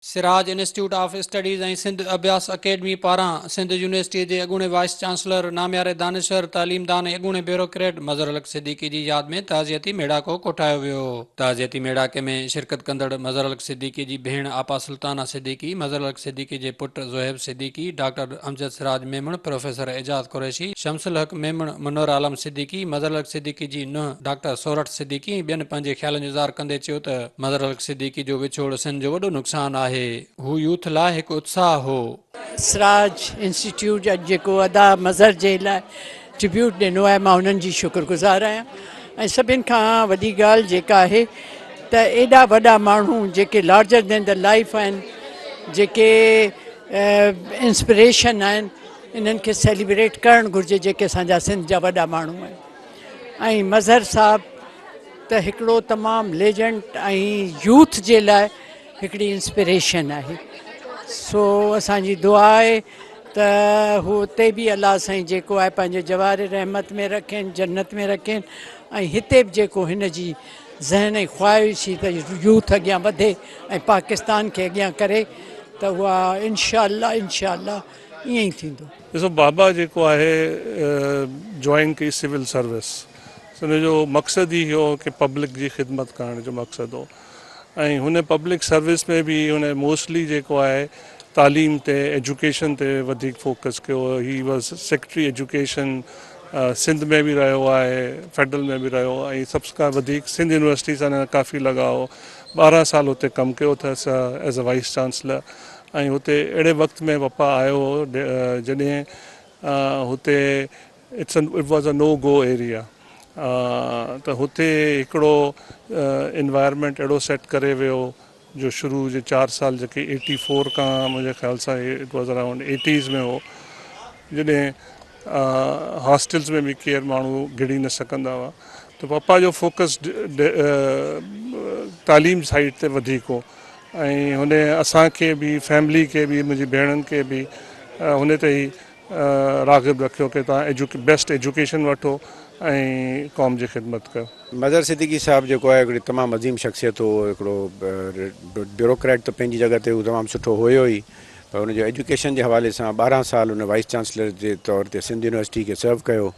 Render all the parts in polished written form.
Siraj institute of studies ۽ Sindh Abhyas academy پاران سنڌ يونيورسٽيء جي اڳوڻي وائيس چانسلر، نامياري دانشور، تعليمدان ۽ اڳوڻي بيوروڪريٽ مظهر الحق صديقي جي ياد ۾ تعزيتي ميڙاڪو ڪوٺايو ويو. تعزيتي ميڙاڪي ۾ شرڪت ڪندڙ مظهر الحق صديقي جي ڀيڻ آپا سلطانه صديقي، مظهر الحق صديقي جي پٽ زوهيب صديقي، ڊاڪٽر امجد سراج ميمڻ، پروفيسر اعجاز قريشي، شمس الحق ميمڻ، منور عالم صديقي، مظهر الحق صديقي جي ننهن ڊاڪٽر سورٺ صديقي ۽ ٻين پنهنجي خيالن جو اظهار ڪندي چيو ته مظهر الحق صديقي جو وڇوڙ سنڌ جو وڏو نقصان آهي، هو يوٿ لاء هڪ اتساهه هو. سراج انسٽيٽيوٽ اڄ جيڪو ادا مظهر جي لاء ٽربيوٽ ڏنو آهي مان انهن جي شڪر گذار آهيان ۽ سڀن کان وڏي ڳالهه جيڪا آهي ته ايڏا وڏا ماڻهو جيڪي لارجر دين the life آهن جيڪي انسپريشن آهن انهن کي سيليبريٽ ڪرڻ گهرجي جيڪي اسان جا سنڌ جا وڏا ماڻهو آهن ۽ مظهر صاحب ته هڪڙو تمام ليجنڊ ۽ يوٿ جي لاء هڪڙي انسپريشن آهي سو اسان جي دعا آهي ته هو اتي به الله سائين جيڪو آهي پنهنجي جوار رحمت ۾ رکين جنت ۾ رکين ۽ هتي به جيڪو هن جي ذهن ۽ خواهش هئي ته يوٿ اڳيان وڌي ۽ پاڪستان کي اڳيان ڪري ته اها انشاء الله انشاء الله ائين ئي ٿيندو. ڏسو بابا جيڪو آهي جوائن ڪئي سول سروس ان جو مقصد ئي هو ڪي پبلڪ جي خدمت ڪرڻ جو مقصد هو ۽ هن پبلڪ سروس ۾ به هن موسٽلي جيڪو آهي تعليم تي ايجوڪيشن تي وڌيڪ فوڪس ڪيو he was secretary education Sindh ۾ به رهيو آهي فيڊرل ۾ به رهيو ۽ سڀ کان وڌيڪ سنڌ يونيورسٽي سان ڪافي لڳاء هو 12 سال هتي ڪم ڪيو اٿس ايز اي وائيس چانسلر ۽ هتي اهڙي وقت ۾ پپا آيو هو جڏهن هتي it's it was a no go area ته هتي هڪڙو انوائرمينٽ اهڙو سيٽ ڪري ويو جو شروع جي چار سال جيڪي ايٽي فور کان منهنجي خيال سان it was around eighties ۾ هو جڏهن هاسٽلز ۾ به ڪير ماڻهو گهڙي نه سگهندا هئا ته پپا جو فوڪس تعليم سائيڊ تي وڌيڪ هو ۽ هن اسان کي به فيملي کي به منهنجي ڀيڻن کي به هن تي ئي راغب رکيو ڪي توهان بيسٽ ايجوڪيشن وٺو ۽ قوم جي خدمت ڪيو. مظهر صديقي صاحب جيڪو آهي هڪڙي تمام عظيم شخصيت هو هڪڙو بيوروڪريٽ ته پنهنجي جڳهه تي هو تمام سٺو هيو ئي پر هن جو ايجوڪيشن جي حوالي سان 12 سال هن وائيس چانسلر جي طور تي سنڌ يونيورسٽي کي سرو ڪيو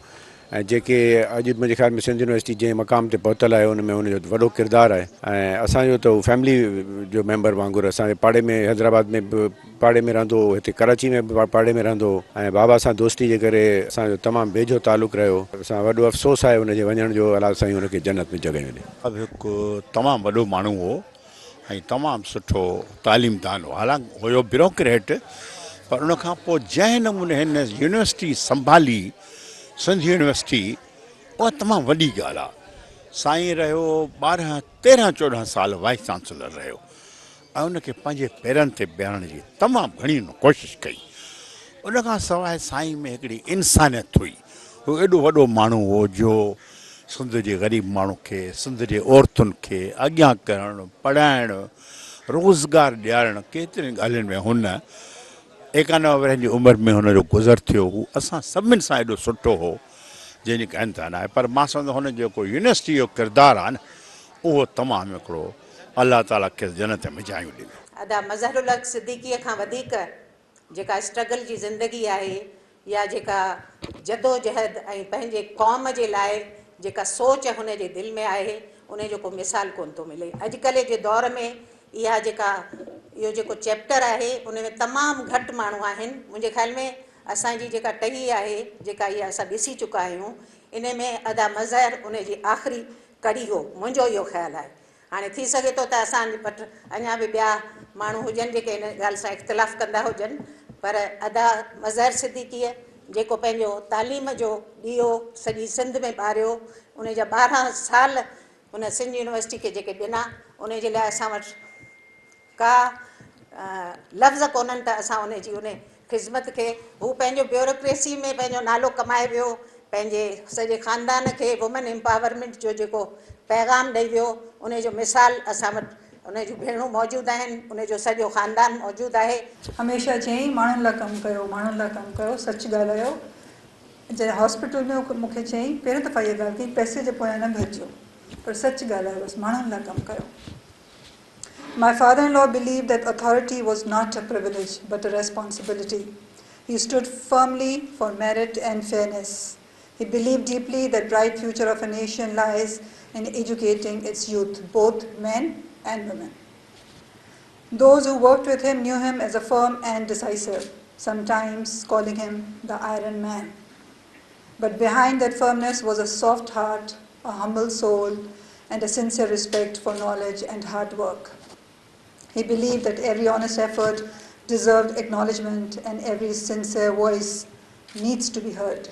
۽ جيڪي اڄ منهنجي خيال ۾ سنڌ يونيورسٽي جنهن مقام تي پهتل آهي ان ۾ هن جو وڏو ڪردار آهي ۽ اسان جو ته هو فيملي جو ميمبر وانگر اسان جي پاڙي ۾ حيدرآباد ۾ به پاڙي ۾ رهندو هو هتي ڪراچي ۾ به پاڙي ۾ رهندو هو ۽ بابا سان دوستي جي ڪري اسان جو تمام ويجهو تعلق رهيو اسان وڏو افسوس آهي هن جي وڃڻ جو الله سائين هن کي جنت ۾ جڳهيون ڏي. هڪ تمام وڏو ماڻهو هو ۽ تمام سٺو تعليمدان هو حالانڪ هيو بيوروڪريٽ پر ان کان پوء جنهن نموني هن يونيورسٽي سنڀالي سنڌ يونيورسٽي اها تمام وڏي ڳالهه آهي سائين رهيو 12 13 14 سال وائيس چانسلر رهيو ۽ ان کي پنهنجي پيرن تي بيهارڻ جي تمام گهڻي هن ڪوشش ڪئي ان کان سواء سائين ۾ هڪڙي انسانيت هئي هو ايڏو وڏو ماڻهو هو جو سنڌ جي غريب ماڻهو کي، سنڌ جي عورتن کي اڳيان ڪرڻ، پڙهائڻ، روزگار ڏيارڻ ڪيترين ڳالهين ۾ هن 91 ورهين جي عمر ۾ هن جو گذر ٿيو. هو اسان سڀني سان ايڏو سٺو هو جنهن جي ڪا انتها ناهي پر مان سمجهان ٿو هن جو جيڪو يونيورسٽي جو ڪردار آهي نه اهو تمام هڪڙو الله تعاليٰ کيس جنت ۾ جايون ڏيندو. ادا مظهرالحق صديقيء کان وڌيڪ جيڪا اسٽرگل جي زندگي آهي يا جيڪا جدوجهد ۽ پنهنجي قوم جي لاء جيڪا سوچ هن جي دل ۾ آهي ان جو ڪو مثال ڪونه ٿو ملي. اڄڪلهه جي دور ۾ اها جيڪا اهو جيڪو چيپٽر آهي ان ۾ تمام گهٽ ماڻهو آهن. منهنجي خيال ۾ اسان جي جيڪا ٽهي آهي جيڪا اها اسان ڏسي چڪا آهيون ان ۾ ادا مظهر ان جي آخري ڪڙي هو منهنجو اهو خيال آهي. هاڻي ٿي سگهي ٿو ته اسان وٽ اڃا به ٻيا ماڻهو هجن جيڪي ان ڳالهه سان اختلاف ڪندا هجن پر ادا مظهر صديقيء جيڪو پنهنجو تعليم جو ڏيئو سڄي سنڌ ۾ ٻاريو ان جا 12 سال هن سنڌ يونيورسٽي کي جيڪي ڏنا ان جي لاء اسان وٽ ڪا لفظ ڪونهن ته اسان ان جي ان خذمت کي هو پنهنجو بيوروڪريسي ۾ پنهنجو نالو ڪمائي ويو پنهنجي سڄي خاندان کي وومن امپاورمينٽ جو جيڪو پيغام ڏئي ويو ان جو مثال اسان وٽ ان جون ڀيڻون موجود آهن ان جو سڄو خاندان موجود آهي. هميشه چيائين ماڻهن لاء ڪم ڪيو ماڻهن لاء ڪم ڪيو سچ ڳالهايو جڏهن هاسپيٽل ۾ هو مون کي چيائين پهريون دفعا اها ڳالهه ڪئي پئسي جي پويان نه ڀڄجو پر سچ ڳالهايو بس ماڻهن لاء ڪم ڪيو. My father-in-law believed that authority was not a privilege but a responsibility. He stood firmly for merit and fairness. He believed deeply that bright future of a nation lies in educating its youth, both men and women. Those who worked with him knew him as a firm and decisive, sometimes calling him the Iron Man. But behind that firmness was a soft heart, a humble soul, and a sincere respect for knowledge and hard work. He believed that every honest effort deserved acknowledgement and every sincere voice needs to be heard.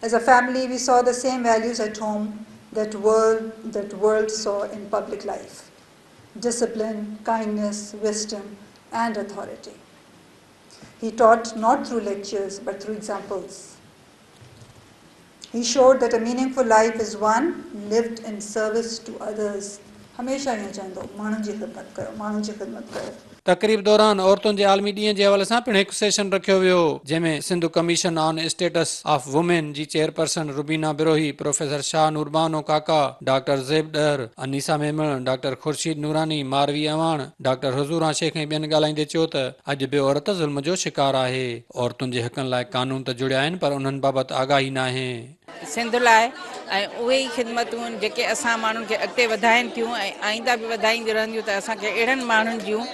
As a family, we saw the same values at home that world, that world saw in public life. Discipline, kindness, wisdom, and authority. He taught not through lectures, but through examples. He showed that a meaningful life is one lived in service to others. هميشه ائين چوندو هو، ماڻهن جي خدمت ڪيو، ماڻهن جي خدمت ڪيو. تقريب دوران عورتن جي عالمي ڏينهن جي حوالي سان پڻ هڪ سيشن رکيو ويو، جنهن ۾ Sindh commission on status of women جي chairperson Rubina Brohi, professor Shah Noorbano Kaka, doctor Zeb Dahar, Anisa Memon, doctor Khurshid Noorani, Marvi Awan, doctor Huzoora Shaikh ۽ ٻين ڳالهائيندي چيو ته اڄ به عورت ظلم جو شڪار آهي، عورتن جي حقن لاء قانون ته جڙيا آهن پر انهن بابت آگاهي ناهي. سنڌ لاء ۽ اهي ئي خدمتون جيڪي اسان ماڻهن کي اڳتي وڌائين ٿيون ۽ آئنده به وڌائينديون رهنديون ته اسان کي اهڙن ماڻهن جون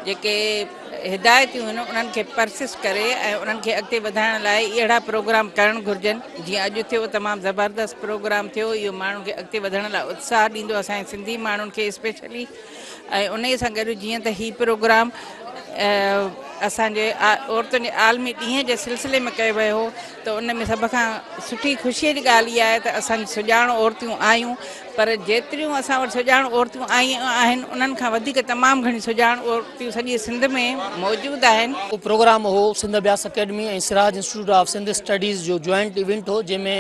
جيڪي هدايتون آهن انهن کي پرسسٽ ڪري ۽ انهن کي اڳتي وڌائڻ لاء اهڙا پروگرام ڪرڻ گهرجن جيئن اڄ ٿيو تمام زبردست پروگرام ٿيو اهو ماڻهن کي اڳتي وڌڻ لاء اتساهه ڏيندو اسان جي سنڌي ماڻهن کي اسپيشلي ۽ انهيء سان گڏ جيئن ته هي پروگرام اسان جي عورتن جي عالمي ڏينهن جي سلسلي ۾ ڪيو ويو هو ته ان ۾ سڀ کان سٺي خوشيء جي ڳالهه اها آهي ته اسان جون سڄاڻ عورتون آيون پر جيتريون اسان وٽ سڄاڻ عورتون آيون آهن انهن کان وڌيڪ تمام گهڻيون سڄاڻ عورتون سڄي سنڌ ۾ موجود آهن. اهو پروگرام هو Sindh Abhyas academy ۽ Siraj institute of Sindh studies جو جوائنٽ ايونٽ هو جنهن ۾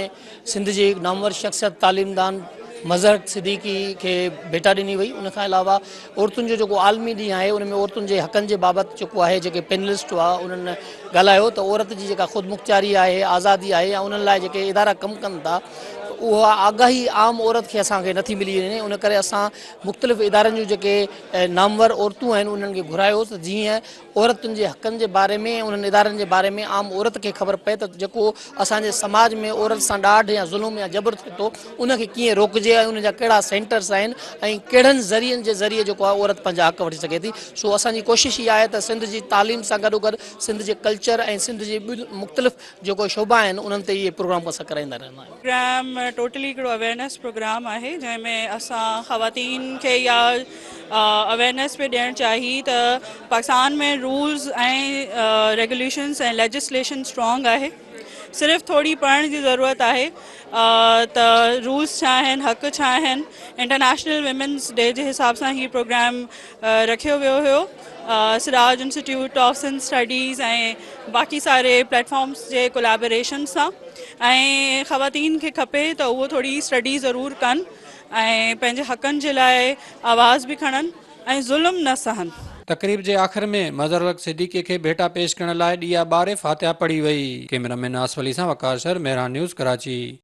سنڌ جي هڪ نامور شخصيت تعليمدان مظهر صديقي کي ڀيٽا ڏني وئي ان کان علاوه عورتن جو جيڪو عالمي ڏينهن آهي ان ۾ عورتن جي حقن جي بابت جيڪو آهي جيڪي پينلسٽ هئا انهن ڳالهايو ته عورت جي جيڪا خودمختياري آهي آزادي آهي يا انهن لاء جيڪي ادارا ڪم ڪن ٿا اها آگاهي عام عورت کي اسان کي نٿي ملي وڃي ان ڪري اسان مختلف ادارن جون جيڪي نامور عورتون آهن انهن کي گهرايو ته جيئن عورتن جي حقن جي باري ۾ ۽ انهن ادارن جي باري ۾ عام عورت کي خبر پئي ته جيڪو اسان جي سماج ۾ عورت سان ڏاڍ يا ظلم يا جبر ٿئي ٿو ان کي ڪيئن روڪجي ۽ ان جا ڪهڙا سينٽرس آهن ۽ ڪهڙن ذريعن جي ذريعي جيڪو آهي عورت پنهنجا حق وٺي سگهي ٿي سو اسان جي ڪوشش اها آهي ته سنڌ جي تعليم سان گڏوگڏ سنڌ جي ڪلچر ۽ سنڌ جي ٻين مختلف جيڪو شعبا آهن انهن تي اهي پروگرام اسان ڪرائيندا رهندا آهيون. پروگرام ٽوٽلي هڪڙو اويئرنيس پروگرام آهي جنهن ۾ اسان خواتين کي اها اويئرنيس پي ڏيڻ چاهي ته Pakistan ۾ rules ۽ regulations ۽ legislation strong آهي صرف ٿوري پڙهڻ جي ضرورت آهي ته رولز ڇا آهن حق ڇا آهن انٽرنيشنل ويمنز ڊي جي حساب سان هي پروگرام رکيو ويو هيو Siraj institute of Sindh studies ۽ باقي ساري پليٽفارمز جي ڪولابوريشن سان ۽ خواتين کي کپي ته اهو ٿوري اسٽڊي ضرور ڪن ۽ پنهنجي حقن جي لاء آواز به کڻن ۽ ظلم نه سهن. تقريب جي آخر ۾ مظهر الحق صديقي کي ڀيٽا پيش ڪرڻ لاء ڏيئا ٻاري فاتحه پڙهي وئي. ڪئميرا مين آصف علي سان وقار شر، مهراڻ نيوز، ڪراچي.